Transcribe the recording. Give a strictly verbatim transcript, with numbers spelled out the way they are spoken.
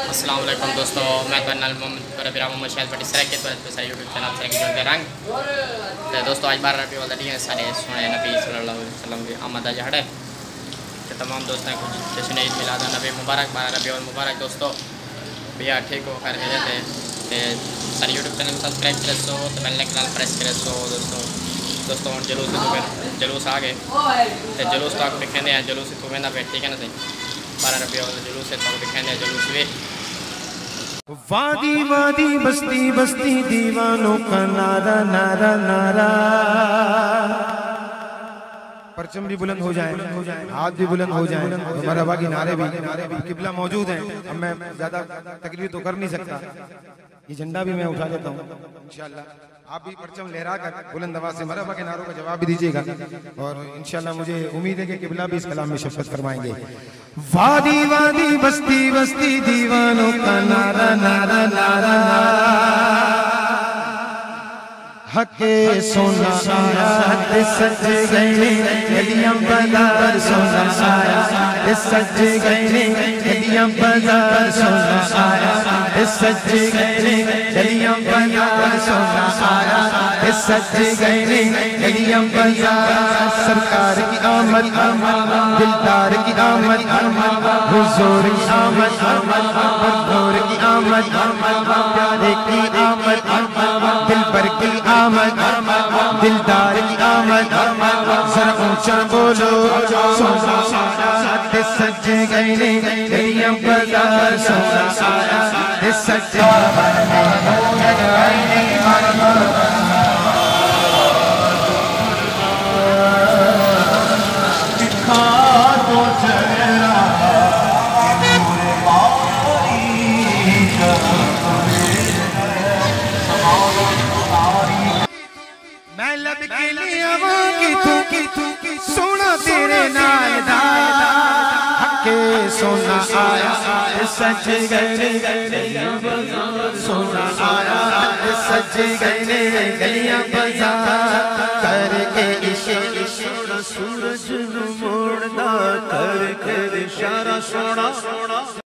السلام علیکم دوستو، میں تہاݙے نال محمد، میݙا بھرا محمد شاہد بھٹی سرائیکی، تہاݙے سارے یوٹیوب چینل سرائیکی جوڑ دے رنگ۔ تے دوستو، اڄ بارہ ربیع الاول دا ݙینہہ ہے، ساݙے سوہݨے نبی صلی اللہ علیہ وسلم دی آمد دا ݙیہاڑا ہے۔ تے تمام دوستاں کوں جشن عید میلاد النبی مبارک، بارہ ربیع الاول مبارک دوستو۔ ٻیا ٹھیک ہو، خیر خیریت ہے؟ تے ساݙے یوٹیوب چینل کوں سبسکرائب کریسو تے بیل آئیکن نال پریس کریسو دوستو۔ دوستو، ہݨ جلوس اتھوں وے-، جلوس آ ڳئے تے جلوس تہاکوں ݙکھیندے ہیں، جلوس اتھوں ویندا پئے، ٹھیک ہے نا سئیں؟ بارہ ربیع الاول جلوس ہے، تہاکوں ݙکھیندے ہیں جلوس وی۔ وادی وادی، بستی بستی، دیوانوں کا نعرہ، نعرہ، نعرہ۔ پرچم بھی بلند ہو جائیں، ہاتھ بھی بلند ہو جائیں، اور مرحبا کے نعرے بھی۔ قبلہ موجود ہیں، اب میں زیادہ تقریر تو کر نہیں سکتا، یہ جھنڈا بھی میں اٹھا لیتا ہوں۔ انشاءاللہ آپ بھی پرچم لہرا کر بلند آواز سے مرحبا کے نعروں کا جواب بھی دیجیے گا، اور انشاءاللہ مجھے امید ہے کہ قبلہ بھی اس کلام میں شرکت فرمائیں گے۔ وادی وادی، بستی بستی، دیوانوں کا نعرہ، نعرہ، نعرہ، نعرہ۔ حق سونا آیا تے سج ڳئے نے گلیاں بازار، سونا آیا تے سج ڳئے نے گلیاں بازار، سونا آیا تے سج ڳئے نے گلیاں بازار، سونا آیا تے سج ڳئے نے گلیاں بازار۔ سرکار کی آمد، دلدار کی آمد، حضور کی آمد، حضور کی آمد، پیارے کی آمد، دلبر کی آمد، دلدار کی آمد، ذرا اونچا بولو، سونا آیا تے سج ڳئے نے گلیاں بازار، سونا آیا تے سج میں لب کے لے آواں کتھوں، سونا تیرے نال دا۔ حق سونا آیا تے سج ڳئے نے، سونا آیا تے سج ڳئے نے گلیاں بازار۔ کر کے اشارہ سونا سورج نوں موڑدا، کر کے اشارہ سونا